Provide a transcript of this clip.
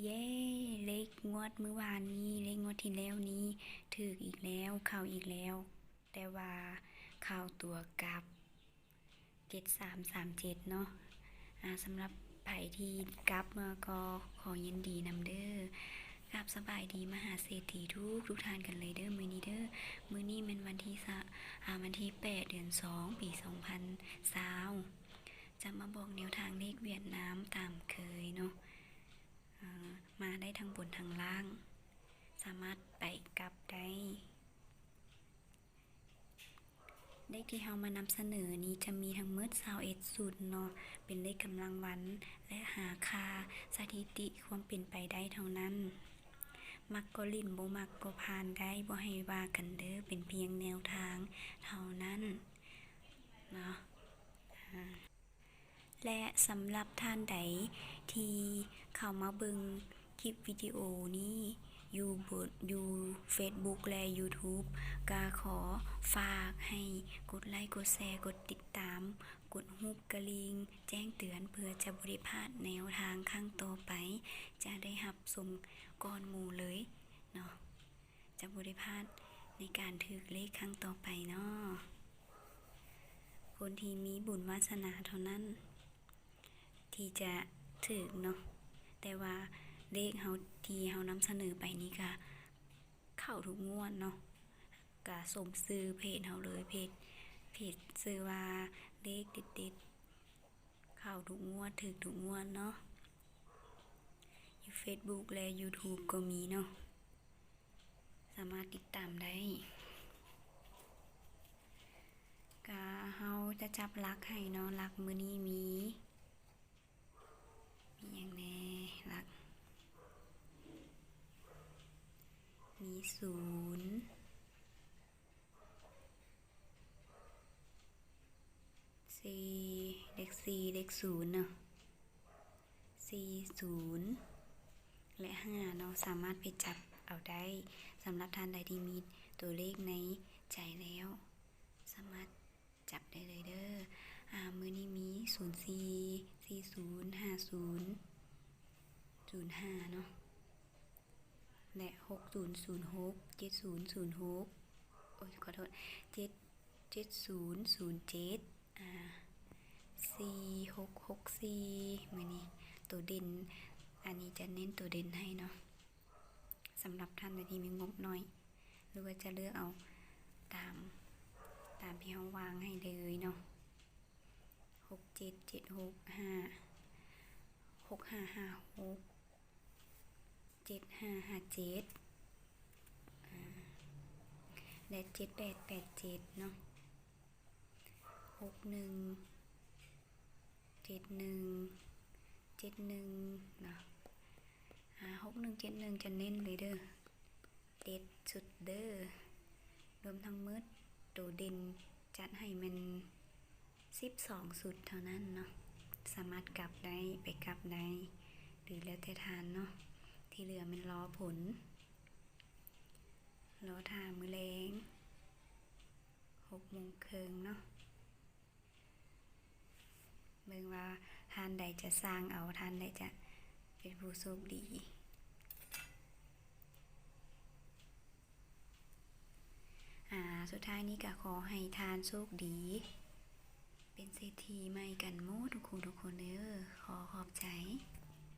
ເຢ້ ເລກງວດມື້ວານນີ້ ເລກງວດທີ່ແລ້ວນີ້ ຖືກອີກແລ້ວ ເຂົ້າອີກແລ້ວ ແຕ່ວ່າເຂົ້າຕົວກັບ ເຈັດສາມສາມເຈັດ ເນາະ. ອາ ສຳລັບໃຜທີ່ກັບມາກໍຂໍຍິນດີນຳເດີ້. ກາບສະບາຍດີມະຫາເສດຖີທຸກໆທ່ານກັນເລີຍເດີ້ ມື້ນີ້ເດີ້. ມື້ນີ້ແມ່ນວັນທີ ອາ ວັນທີແປດ ເດືອນສອງ ປີສອງພັນຊາວ ຈະມາບອກແນວທາງເລກຫວຽດນາມຕາມເຄີຍເນາະ. ເອີ ມາໄດ້ທັງບົນທັງລ່າງ ສາມາດໄປກັບໄດ້. ເລກທີ່ເຮົາມານຳສະເໜີນີ້ຈະມີທັງໝົດຊາວເອັດຊຸດເນາະ ເປັນເລກກຳລັງວັນ ແລະ ຫາຄ່າສະຖິຕິຄວາມເປັນໄປໄດ້ເທົ່ານັ້ນ. ມັກກໍຫຼິ້ນ ບໍ່ມັກກໍຜ່ານໄດ້ ບໍ່ໃຫ້ວ່າກັນເດີ້ ເປັນພຽງແນວທາງເທົ່ານັ້ນເນາະ. ອາ ແລະ ສຳລັບທ່ານໃດທີ່ເຂົ້າມາເບິ່ງຄລິບວິດີໂອນີ້ຢູ່ບົນ ຢູ່ເຟສບຸກ ແລະ ຢູທູບ ກະຂໍຝາກໃຫ້ກົດໄລກ໌ ກົດແຊ ກົດຕິດຕາມ ກົດຮູບກະລິ່ງແຈ້ງເຕືອນ ເພື່ອຈະບໍ່ໄດ້ພາດແນວທາງຄັ້ງຕໍ່ໄປ ຈະໄດ້ຮັບຊົມກ່ອນໝູ່ເລີຍເນາະ. ຈະບໍ່ໄດ້ພາດໃນການຖືກເລກຄັ້ງຕໍ່ໄປເນາະ. ຄົນທີ່ມີບຸນວາສະໜາເທົ່ານັ້ນທີ່ຈະຖືກເນາະ. ແຕ່ວ່າເລກເຮົາ ທີ່ເຮົານຳສະເໜີໄປນີ້ກະເຂົ້າທຸກງວດເນາະ. ກະສົມຊື່ເພຈເຮົາເລີຍ ເພຈ ເພຈຊື່ວ່າເລກເດັດໆ ເຂົ້າທຸກງວດ ຖືກທຸກງວດເນາະ. ຢູ່ເຟສບຸກ ແລະ ຢູທູບ ກໍມີເນາະ. ສາມາດຕິດຕາມໄດ້. ກະເຮົາຈະຈັບຫຼັກໃຫ້ເນາະ. ຫຼັກມື້ນີ້ມີ ມີຫຍັງແດ່? ຫຼັກມີສູນ ສີ່ ເລກສີ່ ເລກສູນເນາະ ສີ່ສູນ ແລະ ຫ້າເນາະ ສາມາດໄປຈັບເອົາໄດ້. ສຳລັບທ່ານໃດທີ່ມີໂຕເລກໃນໃຈແລ້ວ ສາມາດຈັບໄດ້ເລີຍເດີ້. ອາ ມື້ນີ້ມີ ສູນສີ່ ສີ່ສູນ ຫ້າສູນ ສູນຫ້າເນາະ ແລະ ຫົກສູນ ສູນຫົກ ເຈັດສູນ ສູນຫົກ ໂອ້ຍ ຂໍໂທດ ເຈັດ ເຈັດສູນ ສູນເຈັດ ອາ ສີ່ຫົກຫົກສີ່ ມື້ນີ້ໂຕເດັ່ນ ອັນນີ້ຈະເນັ້ນໂຕເດັ່ນໃຫ້ເນາະ. ສຳລັບທ່ານໃດທີ່ມີງົບໜ້ອຍ ຫຼືວ່າຈະເລືອກເອົາຕາມ ຕາມທີ່ເຮົາວາງໃຫ້ເລີຍເນາະ ຫົກເຈັດເຈັດຫົກ ຫ້າ ຫົກຫ້າຫ້າຫົກ ເຈັດຫ້າຫ້າເຈັດ ອາ ແລະ ເຈັດແປດແປດເຈັດເນາະ ຫົກໜຶ່ງເຈັດໜຶ່ງເຈັດໜຶ່ງເນາະ ອາ ຫົກໜຶ່ງເຈັດໜຶ່ງ ຈະເນັ້ນເລີຍເດີ້ ເດັດສຸດເດີ້. ລວມທັງໝົດໂຕເດັ່ນຈັດໃຫ້ແມ່ນສິບສອງຊຸດເທົ່ານັ້ນເນາະ ສາມາດກັບໄດ້ ໄປກັບໄດ້ ຫຼື ແລ້ວແຕ່ທ່ານເນາະ. ທີ່ເຫຼືອແມ່ນລໍຜົນ ລໍຖ້າມື້ແລງຫົກໂມງເຄິ່ງເນາະ ເບິ່ງວ່າທ່ານໃດຈະຊ່າງເອົາ ທ່ານໃດຈະເປັນຜູ້ໂຊກດີ. ອາ ສຸດທ້າຍນີ້ກະຂໍໃຫ້ທ່ານໂຊກດີ ເປັນເສດຖີໃໝ່ກັນໝົດທຸກຜູ້ທຸກຄົນເດີ້. ຂໍຂອບໃຈ.